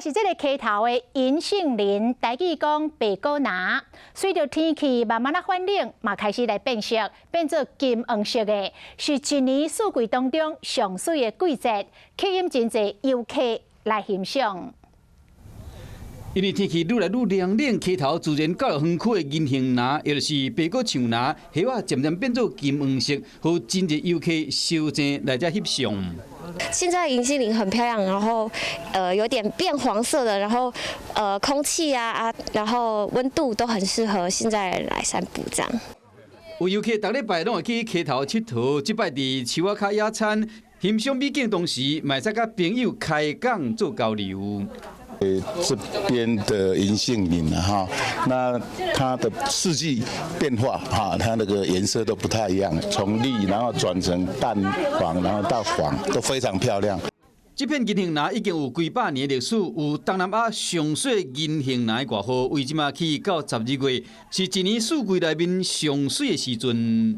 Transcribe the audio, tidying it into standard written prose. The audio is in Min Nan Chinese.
是這个溪頭的銀杏林，台語講白果林，隨著天氣慢慢仔轉冷，嘛開始來變色，變做金黃色的，是一年四季當中上媠的季節，吸引真濟遊客來欣賞。因為天氣愈來愈涼冷，溪頭自然教育園區的銀杏林，也就是白果樹林，葉仔漸漸變做金黃色，予真濟遊客相爭來遮翕相。現在銀杏林很漂亮，然後有點變黃色的，然後空氣啊，然後溫度都很適合現在來散步這樣。有遊客逐禮拜攏會去溪頭𨑨迌，這擺佇樹仔跤野餐，欣賞美景同時，嘛會使佮朋友開講做交流。這邊的銀杏林哈，那它的四季變化哈，它那個顏色都不太一樣，從綠然後轉成淡黃，然後到黃，都非常漂亮。這片銀杏林已經有幾百年歷史，有東南亞上媠銀杏林的外號，為這馬起到12月，是一年四季內面上媠的時陣。